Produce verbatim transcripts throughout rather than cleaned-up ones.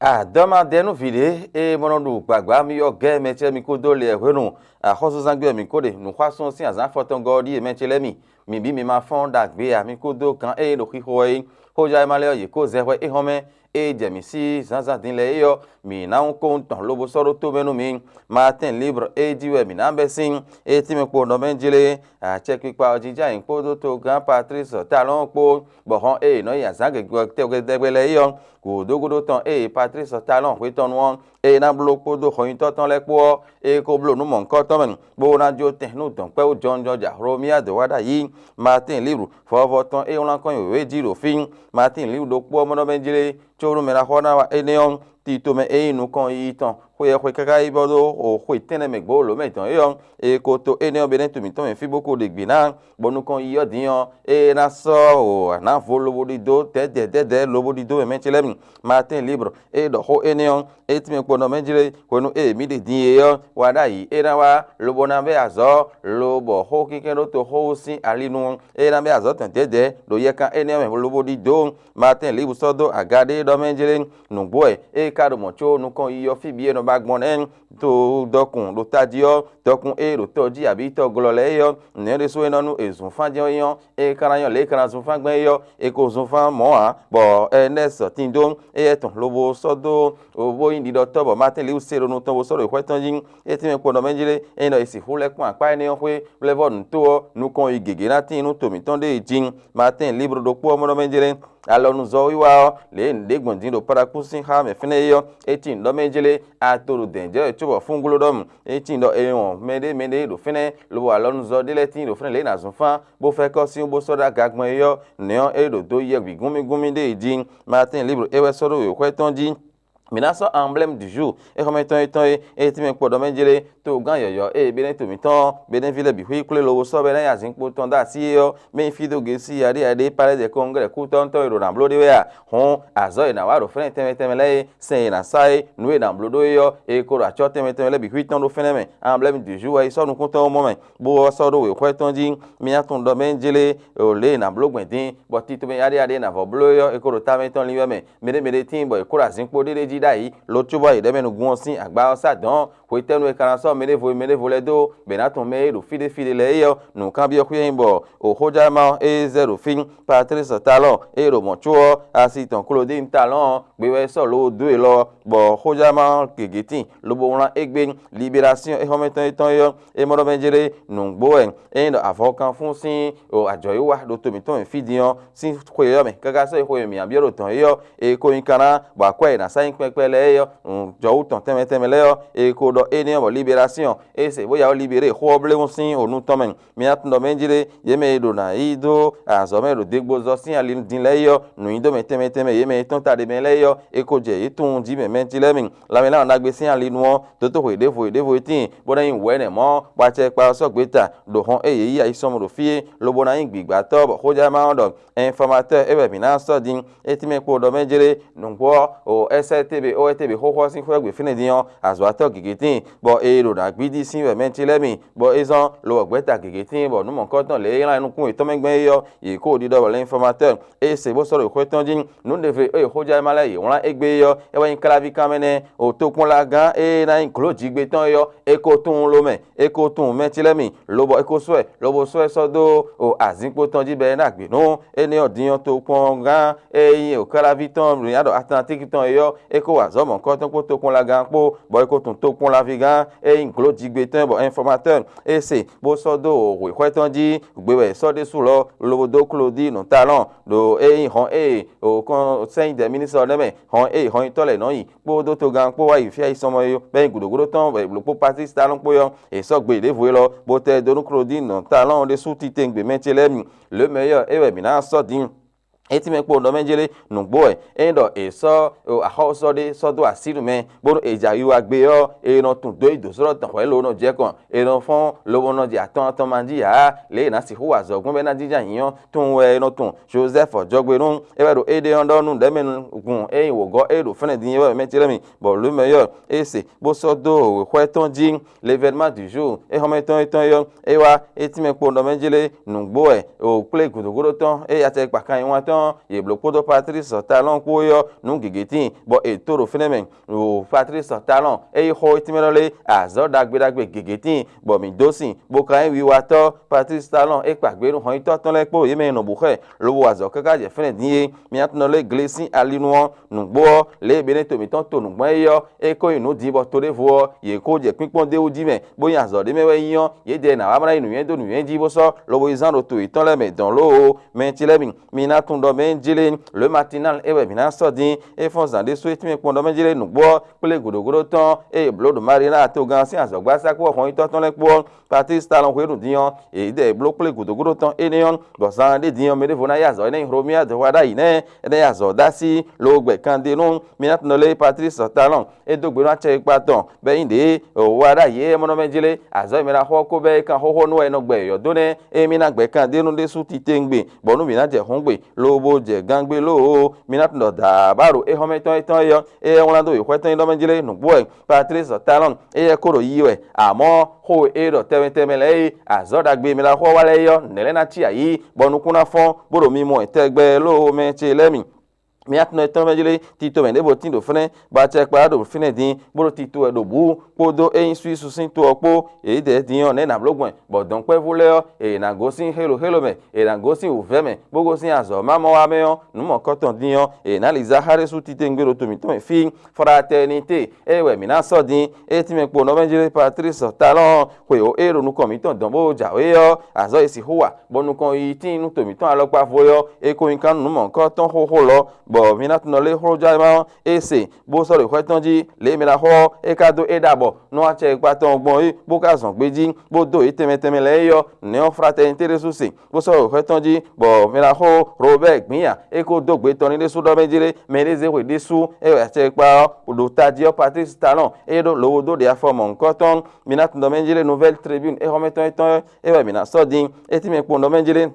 Adɔmadɛnúvǐɖé e mɔ nɔ ɖu gbǎgbá mì ɔ́ gɛ́ mɛ ce lɛ́ɛ mi kúdó le wɛ hwenu axɔ́súzangbe ɔ́ mǐ ko ɖe nǔxwásún sín azǎn afɔtɔngɔ́ ɔ́ ɖíe mɛ ce lɛ́ɛ mi. Mǐ bǐ mi ma fɔ́n ɖagbe ǎ, mi kúdó gǎn e ɖo xixo wɛ é. Xójá e ma lɛ́ ɔ́, yě kó zɛ hwɛ éhɔ́mɛ e jɛ mǐ sí zǎnzǎn din lɛ́ɛ é ɔ́, mǐ ná wún kó tɔn lobo sɔ́ ɖó tó mɛ nú mi. Maatɛ́n Libre e jí wɛ mǐ ná bɛ́ sín, e tínmɛ kpo nɔ mɛ jlé. Acɛkpikpa ɔ́ jínjɔ́n ayǐ kpódó togán Patlísi Talɔ́ɔn kpó, bɔ hɔn e è nɔ nyi azǎn gěgé tɛgbɛdɛgbɛ lɛ́ɛ é ɔ́, gǔdógúdó tɔn e Patlísi Talɔ́ɔn hwetɔ́nu ɔ́, e ná bló kpódó hɔnnyitɔ́ tɔn lɛ́ɛ kpó ɔ́, e ko bló nǔ mɔ̌hunkɔtɔn mɛ, bó ná jó tɛn nú dɔ̌nkpɛ́wú jɔnjɔn ja Hlomia dǒ wá ɖ'ayǐ. Maatɛ́n Libre vɔvɔ tɔn e wlán kɔn nyi wěwé jí ɖo fí. Maatɛ́n Libre ɖokpó ɔ́ mɔ nɔ mɛ jlé, có nú mɛ ná xɔ ná wa énɛ́ ɔ́, tito mɛ e nyí nukɔn yiyi tɔn xwe ɛ xwe káká yi bɔ ɖó xwe tɛ́nnɛ mɛ gbǒ lǒ mɛ tɔn é ɔ́, e ko to énɛ́ ɔ́ Benɛ́tu mǐtɔn mɛ fí bó ko ɖe gbě ná, bɔ nukɔn yiyi ɔ́ din ɔ́, ée ná sɔ́ ɔ̌ ná vo lobo ɖidó dɛ̌dɛ̌ dɛ̌dɛ̌ lobo ɖidó mɛ mɛ ce lɛ́ɛ mi. Maatɛ́n Libre e ɖɔ xó énɛ́ ɔ́, é tínmɛ kpɔ́nɔ mɛ jlé hwenu e mǐ ɖe din é ɔ́, wá ɖ'ayǐ é ná wá, lobo ná bɛ́ azɔ̌, lobɔ xó kɛ́nkɛ́n ɖó toxówú sín ali nu, é ná bɛ́ azɔ̌ tɔn dɛ̌dɛ̌ ɖo yɛkan énɛ́ ɔ́ mɛ lobo ɖidó. Maatɛ́n Libre sɔ́ dó aga ɖé ɖɔ mɛ jlé. Nǔgbó wɛ é ka ɖo mɔ̌ có nukɔn yiyi ɔ́ fí bǐ e nɔ ba gbɔn nɛ́. To dɔkun ɖo tají ɔ́, dɔkun e ɖo tɔ jí abǐ tɔglɔ́ lɛ́ɛ é ɔ́, nɛ̌ ɖésú é nɔ nú è zunfán jɛ́n é nyɔ́, é ka ná nyɔ́ lě e ka ná zunfán gbɛn é ɔ́, è ko zunfán mɔ̌ ǎ, bɔ Ɛnɛ́sɔ tín dó éyɛ́ tɔn lobo sɔ́ dó, bó nyí ɖiɖɔtɔ́ bɔ Maatɛ́n Libre se ɖo nu tɔn bó sɔ́ ɖo xwɛ tɔn jí. É tínmɛ kpɔ́nɔ mɛ jlé, é nyí ɖɔ è sixú lɛ́ kpɔ́n akpá énɛ́ ɔ́ xwé, vlɛ́ vɔ́ nǔ tó ɔ́, nukɔn yi gěgé ná tíin nú to mǐtɔn ɖée jí. Maatɛ́n Libre ɖokpó ɔ́ mɔ ɖɔ mɛ jlé, alɔnuzɔ́wiwa ɔ́, lě e nǔ ɖe gbɔn din ɖo Palakúsin xá mɛ fínɛ́ é ɔ́, é cí nǔ ɖɔ mɛ jlé, a to ɖo dɛ̌n jɛ wɛ cóbɔ fúngló ɖɔ mì. É cí nǔ ɖɔ è wɔn mɛɖé mɛɖé ɖo fínɛ́, lobo alɔnuzɔ́ ɖé lɛ́ɛ tíin ɖo fínɛ́ lě e è nǎ zun fán, bó fɛ́ kɔ́ sín bó sɔ́ ɖó aga gbɔn é ɔ́, nɛ̌ ɔ́, é ɖo dó yɛ wǐgúnmígúnmí ɖé yi jí. Maatɛ́n Libre é wɛ sɔ́ ɖó wěxwɛ́ tɔn jí. Mǐ ná sɔ́ emblème du jour é xɔmɛ tɔn é tɔn é, é tínmɛ kpɔ́ ɖɔ mɛ jlé, togán yɔ̌yɔ́ e Benɛ́to mǐtɔn ɔ́, Benɛ́ví lɛ́ɛ bǐ xwí kplé lobo sɔ́ bɔ é ná nyi azinkpo tɔn dó así é ɔ́, mɛ e fí dó gěsí yaɖéyaɖé palɛ́dɛ kɔngɔ́glɛ́ kútɔ́ tɔn e ɖo nǎ bló ɖé wɛ a? Hɔn, azɔ̌ e è nǎ wa ɖo fɛ́nɛ tɛnmɛ tɛnmɛ lɛ́ɛ é, sɛn e è nǎ sá é, nǔ e è nǎ bló ɖó é ɔ́, è ko ɖo acɔ́ tɛnmɛ tɛnmɛ lɛ́ɛ bǐ xwí tɔn ɖó fɛ́nɛ́ mɛ. Emblème du jour wɛ yi sɔ́ nukúntɔn ɔ́ mɔ mɛ, bó ɔ́ sɔ́ ɖó wěxwɛ́ tɔn jí. Mì nyi atɔn ɖɔ mɛ jlé, o lě e è nǎ bló gbɛn din, bɔ tito mɛ yaɖéyaɖé e è nǎ vɔ bló é ɔ́, è ko ɖo tamɛ tɔn lin wɛ mɛ. Mɛɖé mɛɖé tíin bɔ è kó ɖo azinkpo ɖé ɖé jí ɖ'ayǐ, lo cóbɔ yě ɖɔ mɛ nǔgbó ɔ́ sín agba ɔ́ sá dɔ̌n. Hwetɛ́nu è ka ná sɔ́ mɛɖěvo e mɛɖěvo lɛ́ɛ dó, bɔ è nǎ tunwun mɛ e ɖo fí ɖé fí ɖé lɛ́ɛ é ɔ́, nǔkanbyɔ́ xwé nyí bɔ o xójánma ɔ́ e zɛ ɖo fí, Patlísi Talɔ́ɔn e ɖo mɔ̌ có ɔ́, asi tɔn Klodín Talɔ́ɔn ɔ́, gbe wɛ é sɔ́ lǒ dó e lɔ, bɔ xójánma ɔ́ gěgé tíin, lobo wlán égbé. Liberasyɔ́n é xɔ́mɛ tɔn é tɔn é ɔ́, é mɔ ɖɔ mɛ jlé nǔgbó wɛ. Ényí ɖɔ avɔkanfún sín o ajɔ̌ e wa ɖo to mǐtɔn mɛ fí din ɔ́ sín xwe ɔ́ mɛ, káká sɔ́ yi xwe e mǐ byɔ́ ɖo dɔ̌n é ɔ́, e ko nyí ka ná, bɔ akwɛ́ e è nǎ sá nyi kpɛkpɛ lɛ́ɛ é ɔ́, jɔwú tɔn tɛnmɛ tɛnmɛ lɛ́ɛ ɔ́, e ko ɖɔ énɛ́ ɔ́ bɔ liberasyɔ́n e se bó ya wú libéré xó ɔ́ blé hún sín o nu tɔn mɛ. Mi ná tunwun ɖɔ mɛ jlé, yě mɛ e ɖo nǎ yi dó azɔ̌ mɛ ɖo degbozɔ sín ali din lɛ́ɛ é ɔ́, nǔnyiɖomɛ tɛnmɛ tɛnmɛ yě mɛ e tɔ́n ta ɖé mɛ lɛ́ɛ é ɔ́, e ko jɛ yě tunwun jí mɛ mɛ jí lɛ́ɛ mi. Lanmɛlámɔnágbé sín ali nu ɔ́, dótó hwěɖěvo e ɖěvo e tíin, bó ná nyí wǔ ɛnɛ mɔ̌, bɔ acɛkpa ɔ́ sɔ́ gbeta ɖo hɔn e yě yí ayisɔnmɔ ɖo fí é, lobo ná nyí gbǐgbátɔ́, bɔ xójánma ɔ́ ɖɔ, Ɛnfɔmatɔ́ɔ é wɛ mǐ ná sɔ́ din. É tínmɛ kpo ɖɔ mɛ jlé, nǔgbó ɔ́, o S L T B, O L T B xóxó ɔ́ sín xwé ɔ́ gbe fínɛ́ din ɔ́, azɔ̌watɔ́ gěgé tíin, bɔ e ɖo nǎ gbídí sín wɛ mɛ ce lɛ́ɛ mi, bɔ é zɔ́n lo wɔ gbɛ̌ta gěgé tíin, bɔ nǔ mɔ̌hunkɔtɔn lě e é ylán nukún yětɔn mɛ gbɛn é ɔ́, yě kó ɖiɖɔ bɔ L'Informateur, é se bó sɔ́ ɖo xwé tɔn jí. Nǔ ɖěvo e xójánma lɛ́ɛ yě wlán égbé é ɔ́, é wɛ nyí káláví kanmɛ nɛ́, o tokpɔ́nlágán e ná nyí glǒ jigbe tɔn é ɔ́, é ko tunwun lo mɛ, é ko tunwun mɛ ce lɛ́ɛ mi, lobɔ é ko sɔ́ ɛ, lobo sɔ́ ɛ sɔ́ dó o azinkpo tɔn jí bɔ é ná gbě nú énɛ́ ɔ́ din ɔ́ tokpɔ́ngán e nyí o káláví tɔn nǔnyaɖɔ Atlantíki tɔn é ɔ́, é ko wa azɔ̌ mɔ̌hunkɔtɔn kpó tokpɔ́nlágán kpó, bɔ é ko tunwun tokpɔ́nlávígán e nyí glǒ jigbe tɔn é bɔ Ɛnfɔmatɔ́ɔ é se bó sɔ́ dó o hwǐxwɛ́ tɔn jí. Gbe wɛ è sɔ́ ɖésú lɔ lobo dó Klodínu Talɔ́ɔn ɖo é nyí hɔn ée o kɔn sɛ́nyídɛ̌ minisɔ lɛ́ɛ mɛ, hɔn ée hɔnnyitɔ́ lɛ́ɛ nɔ yi kpódó togán kpó wá yi fí ayisɔmɔ e bɔ é nyí gǔɖogbúɖó tɔn bɔ è blǒ kpó Patlísi Talɔ́ɔn kpó é ɔ́, è sɔ́ gbe ɖěvo élɔ́, bó tɛ dó nú Klodínu Talɔ́ɔn ɖésú titewungbe mɛ ce lɛ́ɛ mi. Lě mɛ é ɔ́, é wɛ mǐ ná sɔ́ din. É tínmɛ kpo ɖɔ mɛ jlé nǔgbó wɛ, ényí ɖɔ è sɔ́ axɔ́súzɔ ɖé sɔ́ dó así nú mɛ, bónú è jɛ ayiwa gbe ɔ́, è nɔ tunwun dó yi dǒsɔ́ɖɔ tɔn hwɛ̌ lo nɔ jɛ kɔn, è nɔ fɔ́n lobo nɔ jɛ atɔn atɔn ma jí ǎ. Lě e è nǎ sixú wa azɔ̌ gbɔn bɔ é ná jínjɔ́n ayǐ ɔ́, tunwun wɛ è nɔ tunwun. Jozɛ́fu jɔgbe nú é wɛ ɖo éɖée ɔ́ ɖɔ nú ɖɛ̌mɛnu gun e nyí wǒgɔ́ e ɖo fɛ́nɛ din é wɛ mɛ ce lɛ́ɛ mi, bɔ lǒmɛyɔ́ é se bó sɔ́ dó wěxwɛ́ tɔn jí. L'événement du jour é xɔ́mɛ tɔn é tɔn é ɔ́, é wá, é tínmɛ kpo ɖɔ mɛ jlé nǔgbó wɛ o kplé gǔdógúdó tɔn e acɛkpa kan nyi wán tɔn ɔ́, yě bló kpódó Patrice Talon kpó é ɔ́, nǔ gěgé tíin, bɔ è tó ɖo fínɛ́ mɛ. Ɖo Patrice Talon e yi xɔ étínmɛ lɔ lé azɔ̌ ɖagbe ɖagbe gěgé tíin, bɔ mǐ dó sin, bó ka nyí wiwatɔ́. Patrice Talon e kpa gbě nú hɔnyitɔ́ tɔn lɛ́ɛ kpó yě mɛ e nɔ bǔ xɛ lobo wa azɔ̌ káká jɛ fɛ́nɛ dín é. Mǐ ná tunɔ lé glesín ali nu ɔ́, nǔgbó ɔ́, lě e Beníto mǐtɔn to nǔgbɔn é ɔ́, é ko nyi nǔ din bɔ to ɖěvo ɔ́, yě ko jɛ kpínkpɔ́n d'é wú jí mɛ, bó nyi azɔ̌ ɖé mɛ wɛ nyí ɔ́, yědɛɛ ná wá ná yi nǔnywɛ́ dó nǔnywɛ́ jí bó sɔ́ lobo yi zán ɖo to yětɔn lɛ́ɛ mɛ dɔn lóo. Mɛ ce lɛ́ɛ mi, mi ná tunwun ɖɔ mɛ jlé, lǒ e Matinal é wɛ mǐ ná sɔ́ dín, é fɔ́n zǎn ɖésú é tínmɛ kpɔ́n ɖɔ mɛ jlé nǔgbó ɔ́, kplé gǔdo gúdo tɔn e è blǒ ɖo Marína togán sín azɔ̌gbasá kpó hɔnyitɔ́ tɔn lɛ́ɛ kpó ɔ́, Patlísi Talɔn hwenu din ɔ́, yě dɛ è bló kplé gǔdo gúdo tɔn énɛ́ ɔ́, bɔ zan ɖé din ɔ́, mɛ ɖěvo ná yí azɔ̌ énɛ́ nyi Hlomia dɔhwa ɖ'ayǐ nɛ́, é ná yí azɔ̌ dó así, ló gbɛ kan d'é nú mì ná tunɔ lé Patlísi Talɔn. É dó gbe nú acɛ e kpa tɔn, bɔ é nyí ɖě e wá ɖ'ayǐ e mɔ nɔ mɛ jlé azɔ̌ e mɛ ná xɔ ɔ́ ko bɛ́ é kan xóxó nú wɛ è nɔ gbɛ yɔ̌yɔ́ dó nɛ́, émí ná gbɛ kan d'é nú ɖésú titewungbe, bɔ nú mǐ ná jɛ hɔ̌ngbe, lobo jɛ gangbé lóo, mì ná tunɔ dǎbá ɖo éhɔ́mɛ tɔn étɔn é ɔ́, éyɛ́ wlán dó wěxwɛ́ tɔn nyí ɖɔ mɛ jlé nǔgbó wɛ Patlísi Talɔn éyɛ́ ko ɖo yiyi wɛ, amɔ̌ xó e é ɖɔ tɛnmɛ tɛnmɛ lɛ́ɛ e azɔ̌ ɖagbe e mɛ ná xɔ wá lɛ́ɛ é ɔ́, nɛ̌ lɛ́ ná cí ayǐ, bɔ nukún ná fɔ́n, bó ɖo mimɔ tɛgbɛ lóo mɛ ce lɛ́ɛ mi. Mì ná tunɔ tɔn mɛ jlé tito mɛ ɖěvo tín ɖo fínɛ́, bɔ acɛ kpa ɖo fínɛ́ din, bó ɖo tito wɛ ɖo bǔ, kpódó é nyí Suísu sín to ɔ́ kpó. Yědɛɛ din ɔ́, nɛ̌ è nǎ bló gbɔn, bɔ dɔ̌nkpɛvú lɛ́ɛ ɔ́, è nǎ gosín xéloxélo mɛ, è nǎ gosín wǔvɛ́ mɛ, bó gosín azɔ̌ mamɔ wá mɛ ɔ́, nǔ mɔ̌kɔtɔn din ɔ́, è nǎ li Zaxalée sú titewungbe ɖo to mǐtɔn mɛ fí. Fraternité, é wɛ mǐ ná sɔ́ din, é tínmɛ kpo nɔvɛ́njlé Patlísi Talɔn xwe wǒ é ɖo nukɔn mǐtɔn dɔn bó jǎwe ɔ́, azɔ̌ e sixú wa, bɔ nukɔn yiyi tíin nú to mǐtɔn alɔkpa vo é ɔ́, é ko nyí kán nú nǔ mɔ̌hunkɔtɔn xóxó lɔ, bɔ mi ná tunɔ lé xlójánɔ ɔ́, é se, bó sɔ́ ɖo xwɛ tɔn jí, lě e mɛ ná xɔ ɔ́, é ka dó é ɖa bɔ nú acɛ e kpa tɔn gbɔn é, bó ka zɔn gbejí, bó dó yě tɛnmɛ tɛnmɛ lɛ́ɛ é ɔ́, nɛ̌ ɔ́, Fraternité ɖésú se, bó sɔ́ ɖo xwɛ tɔn jí, bɔ mɛ ná xo Robɛ́ɛ Gbǐnya, é ko dó gbe tɔn ní ɖésú ɖɔ mɛ jlé, mɛ ɖé zé xwe ɖésú, é wɛ acɛ e kpa ɔ́, ɖo tají ɔ́, Patlísi Talɔn, é ɖó lobo dó ɖe afɔ mɔ̌hunkɔtɔn. Mi ná tunɔ mɛ jlé Nouvelle Tribune é xɔmɛ tɔn étɔn é wɛ mǐ ná sɔ́ din, é tínmɛ kpowun ɖɔ mɛ jlé.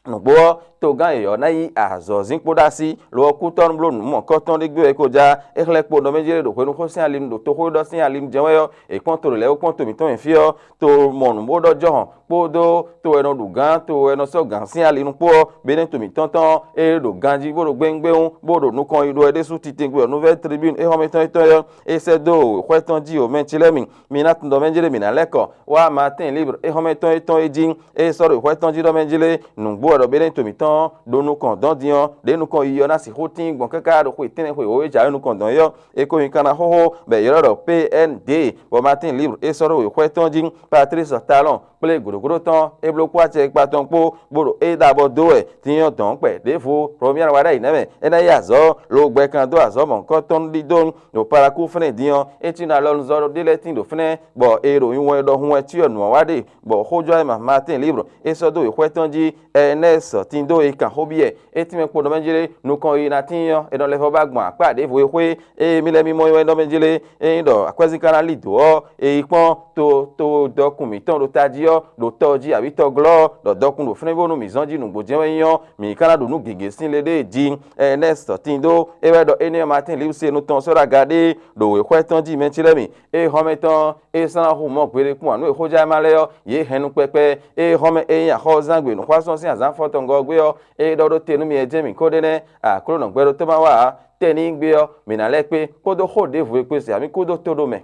Nǔgbó ɔ́, togán yěyɔ́ ná yí azɔ̌zínkpo ɖó así, lo ɔ́ kútɔ́ nú bló nǔ mɔ̌kɔtɔn ɖé gbé wɛ é ko já. É xlɛ́ kpo ɖɔ mɛ jlé ɖo hwenu xó sín ali nu ɖo toxó e ɖɔ sín ali nu jɛ́n wɛ ɔ́, è kpɔ́n to ɖě lɛ́ɛ wú kpɔ́n to mǐtɔn mɛ fí ɔ́, to mɔ nǔ bó ɖɔ jɔhɔn, kpódó to wɛ nɔ ɖu gǎn, to wɛ nɔ sɔ́ gǎn sín ali nu kpó ɔ́, Beníto mǐtɔn tɔn ɔ́, é ɖo ganjí bó ɖo gbɛ́ngbɛ́n wú, bó ɖo nukɔn yi ɖo wɛ ɖésú titewungbe ɔ́, Nouvelle Tribune é xɔmɛ tɔn étɔn ɔ́, é sɛ́ dó xwɛ tɔn jí wǒ mɛ ce lɛ́ɛ mi. Mi ná tunwun ɖɔ mɛ jlé mǐ ná lɛ́ kɔ wá Matín Libre é xɔmɛ tɔn étɔn é jí, é sɔ́ ɖo xwɛ tɔn jí ɖɔ mɛ jlé nǔgbó wɛ ɖɔ Beníto mǐtɔn ɖo nukɔn dɔn din ɔ́, ɖě nukɔn yiyi ɔ́ ná sixú tín gbɔn káká ɖo xwe tɛ́nnɛ xwe wǒ e jǎwe nukɔn dɔn é ɔ́, é ko nyí kanna xóxó, bɔ è ylɔ́ ɖɔ P N D, bɔ Matín Libre é sɔ́ ɖó wěxwɛ́ tɔn jí. Patlísi Talɔn kplé gǔɖogǔɖó tɔn, é bló kpó acɛ e kpa tɔn kpó, bó ɖo é ɖa bɔ dó wɛ din ɔ́ dɔ̌n kpɛ ɖěvo. Hlomia wá ɖ'ayǐ nɛ́ mɛ, é ná yí azɔ̌, lo gbɛ kan dó azɔ̌ mɔ̌hunkɔtɔn ɖidó ɖo Palakúflɛ́n din ɔ́, é cí nɔ alɔnuzɔ́ ɖé lɛ́ɛ tín ɖo fínɛ́, bɔ è ɖo nyuwɔn e ɖɔ hun wɛ cyɔ nǔ ɔ́ wá ɖe, bɔ xójɔ́ e ma Matín Libre é sɔ́ dó wěxwɛ́ tɔn jí, Ɛnɛ́si tín dó e kan xó byɔ́ ɛ. É tínmɛ kpo nɔ mɛ jlé nukɔn e ná tíin ɔ́, è nɔ lɛ́ vɔ́ ba gbɔn akpá ɖěvo e xwé, ée mì lɛ́ mì mɔ é wɛ nɔ mɛ jlé, ényí ɖɔ akwɛ́zín ka ná lí dǒ ɔ́, è yi kpɔ́n to to dɔkun mǐtɔn ɖo tají ɔ́, ɖo tɔ jí abǐ tɔglɔ́ ɔ́, ɖɔ dɔkun ɖo fínɛ́ bónú mǐ zɔ́n jí nǔgbó jɛ́n wɛ nyí ɔ́, mǐ ka ná ɖu nǔ gěgé sín le ɖée jí. Ɛnɛ́si tín dó é wɛ ɖɔ énɛ́ ɔ́ Matín Libre se nú tɔn sɔ́ ɖo aga ɖé ɖo wěxwɛ́ tɔn jí mɛ ce lɛ́ɛ mi. Ée hɔnmɛ tɔn e sɔ́ ná hu mɔ gbeɖé kpún ǎ nú è xó jɛ ma lɛ́ɛ ɔ́, yě hɛn nú kpɛkpɛ. Ée hɔnmɛ e nyí axɔ́zán gbe nǔxwásɔ́n sín azǎn fɔtɔngɔ́ ɔ́ gbé ɔ́, é ɖɔ ɖó te nú mi wɛ jɛ́n mǐ ko ɖe nɛ́, Aklúnɔ gbɛɖótɔ́ ma wá ǎ. Tɛ́ ní gbé ɔ́, mǐ ná lɛ́ kpé, kpódó xó ɖěvo e kpe se amǐ kúdó tó ɖó mɛ.